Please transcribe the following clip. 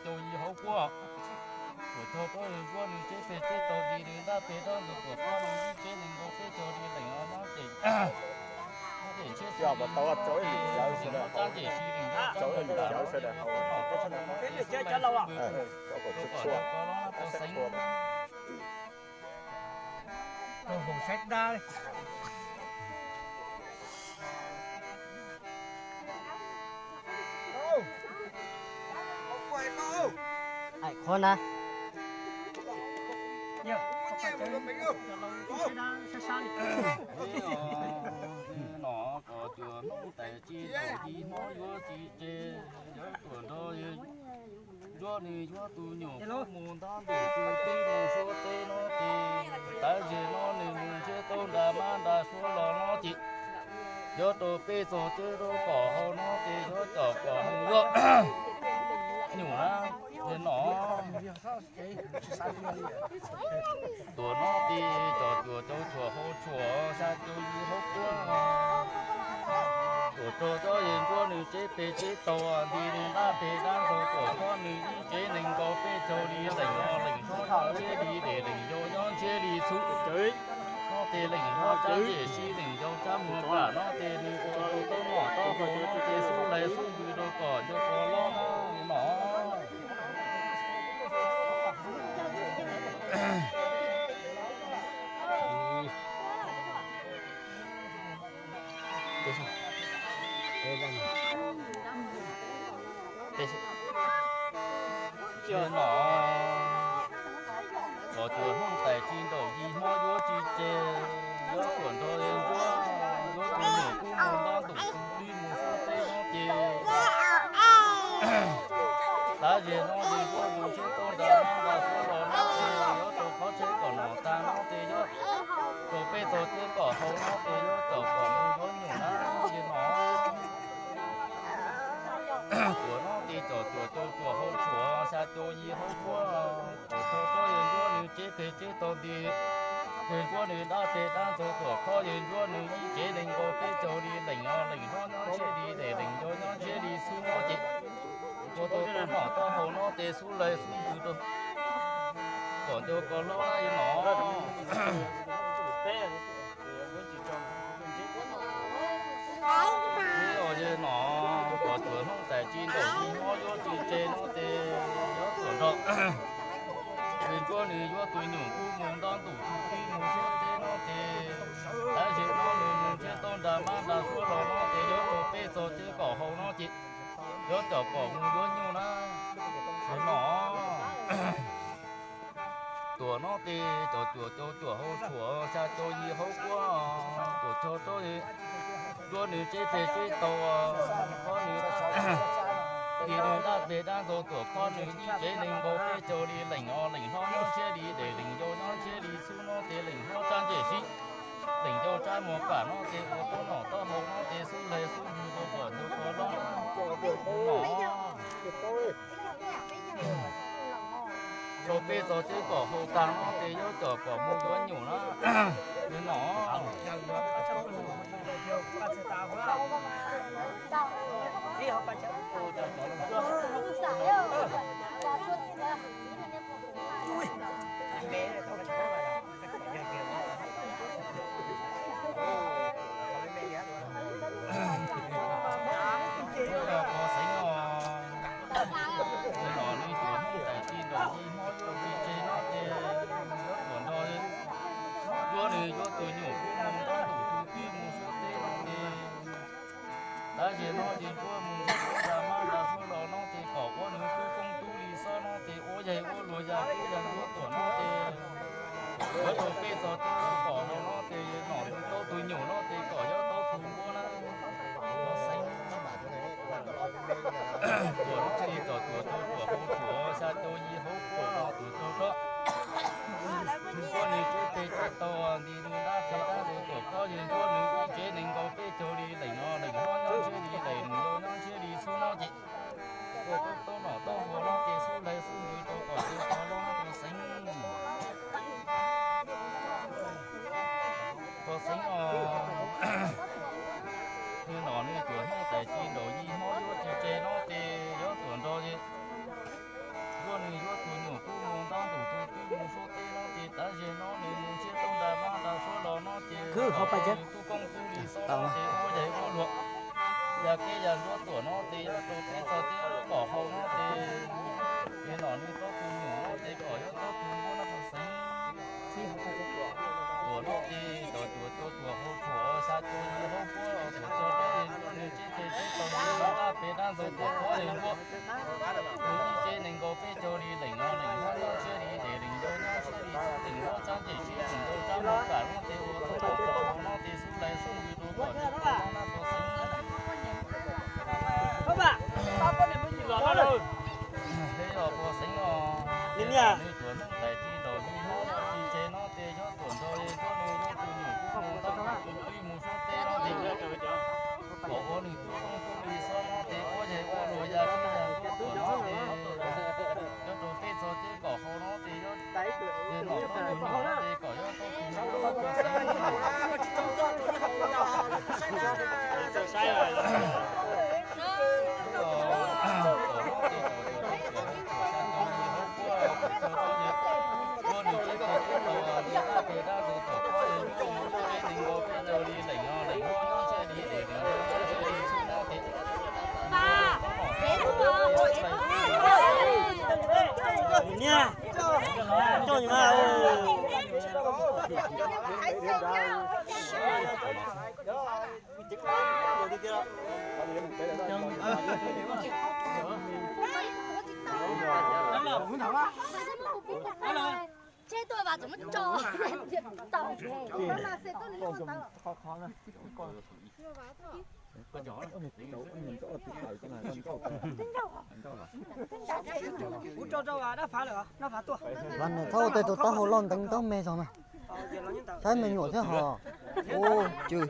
Cau yig hauv kuab, tuam txog rau yawg Ntsuab nws tseb peg tseb taug nti nws ntab peg dab ntxaug tuam khob nws ib tsev nees nkaum peb caug li leej no nyob ces, nyob ces ntshiab tau ib lim cawv sawv daws, ib lim cawv sawv daws, ib lim cawv sawv daws, ib lim cawv sawv daws, ib lim cawv sawv daws, ib lim cawv sawv daws, rau hauv saib dab. Qhov na, no kom cuam hnub tais tsis ntaus yig hmob yuav tsis tseg, yuav tuam nrog Ntsuab nws yuav tus nyuam kub mus ntab ntuj tus tib mus suab teb no ces, tav zeg no nws mus ntshiab tau nra mab nra suab los no ces, yuav rau peb txog teb rau kom hau no ces yuav caum kom mus yuav nyuj na, ces no. Tuam no ces cov cuam cau cuam hau tshuam xya cau yig hauv kuab. Tuam txog rau yawg Ntsuab nws tseb peg tseb taug nti nws ntab peg dab ntxaug tuam khob nws ib tsev nees nkaum peb caug li leej no leej hlob nyob ntshiab li dej leej yau nyob ntshiab li xub. No ces leej hlob tsab ncej sib leej yau tsab muag kam no ces nws ua rau taub nom taub hau no ces xub lais xub ntws rau kom ncua kua lob no. Cia no, kom cuam hnub tais tsis ntaus yig hmob yuav tsis tseg, yuav tuam nrog Ntsuab, yuav tus nyuam kub mus ntab ntuj tus tib mus suab teb no ces, tav zeg no ces Ntsuab mus ntshiab tau nra mab nra suab los no ces yuav rau qhov tsheb kom nom tag no ces yuav rau peb txog teb kom hau no ces yuav caum kom mus yuav nyuj na ces no. Tuam no ces cov cuam cau cuam hau tshuam xya cau yig hauv kuab, tuam txog rau yawg Ntsuab nws tseb peg tseb taug nti, yawg Ntsuab nws dab peg dab ntxaug tuam khob yawg Ntsuab nws ib tsev nees nkaum peb caug li leej no leej hlob nyob ntshiab li dej leej yau nyob ntshiab li xub no ces, ua tau taub nom taub hau no ces xub lais xub ntws rau kom ncua kua lob na yawg nom. Yawg nom, kom cuam hnub tais tsis ntaus yig hmob yuav tsis tseg no ces yuav tuam nrog yawg Ntsuab nws yuav tus nyuam kub mus ntab ntuj tus tib mus suab teb no ces, tav zeg no nws mus ntshiab tau nra mab nra suab los no ces yuav rau peb txog teb kom hau no ces yuav caum kom mus yuav nyuj na yawg nom. Tuam no ces cov cuam cau cuam hau tshuam xya cau yig hauv kuab, tuam txog rau Ntsuab nws tseb peg tseb taug, khob nws, nti nws dab peg dab ntxaug tuam khob nws ib tsev nees nkaum peb caug li leej no leej hlob nyob ntshiab li dej leej yau nyob ntshiab li xub no ces leej hlob tsab ncej sib, leej yau tsab muag kam no ces ua taub nom taub hau no ces xub lais xub ntws rau kom ncua kua lob no. Rau peb txog teb kom hau tag no ces yuav caum kom mus yuav nyuj na yawg nom. Pov xeev os, yawg nom nws cuam hnub tais tsis ntaus yig hmob yuav tsis tseg no ces yuav tuam nrog Ntsuab nws yuav tus nyuam kub mus ntab ntuj tus tib mus suab teb no ces, tav zeg no ces Ntsuab mus ntshiab tau nra mab nra suab los no ces kom ua nws tub koob tub li xob no ces ua yaig ua luag ya tub ya Ntsuab tuam no ces, yuav rau peb txog teb kom hau no ces nom tau tus nyuam no ces kom yuav tau tus npua na. Pov xeev, tuam no ces cov cuam cau cuam hau tshuam xya cau yig hauv kuab no tuam txog rau Ntsuab nws tseb peg tseb taug nti nws dab peg dab ntxaug tuam khob yawg Ntsuab nws ib tsev nees nkaum peb caug li leej no leej hlob nyob ntshiab li dej leej yau nyob ntshiab li xub no ces, ua taub nom taub hau no ces xub lais xub ntws rau kom ncua kua lob no pov xeev. Pov xeev os, yawg nom nws cuam hnub tais tsis ntaus yig hmob yuav tsis tseg no ces yuav tuam nrog, Kwv hauv pas cawv. Tub koob tub li xob no ces ua yaig ua luam, yog kev yog nruab tuam no ces yog rau peb txog teb kom hau no ces, nws nom nws tub tus nyuam no ces kom yog tub tus npua no puas xeev. Tuam no ces cov tuam tuam hau tshuam xya tus yim hau puab los tuam tuam nws tseb tes tseb taug nws dab pem dab ntxaug tuam pob li npua. Nws ib tsev nees nkaum peb caug li leej no leej nyob nyob tshiab li ces leej nkaum nyob tshiab li txheej leej nkaum txheej ces tsib leej nkaum rab mus kam lub tes ua tau kom no ces xub lais xub nws rau kom nws tau nab tau xeev. Peb yog puas xeev no, nws tuam neeb tais tsis ntaus nws nyob tsis tseg no ces yog tuam nrog li nrog nws yog tus nyuam kub mus tau tus twj mus suab teb no ces kom ua nws tub koob tub li xob no ces ua yaig ua luam yog tub yog tuam no ces yog rau peb txog teb kom hau no ces yog ces nom tub tus nyuam no ces kom yog tub tus npua no puas xeev. Niag, coj nws mas. Thaub ua tej tus taub hau loj nteev ntaub me zog na. Saib me nyuam thiab hos. Ub, cw.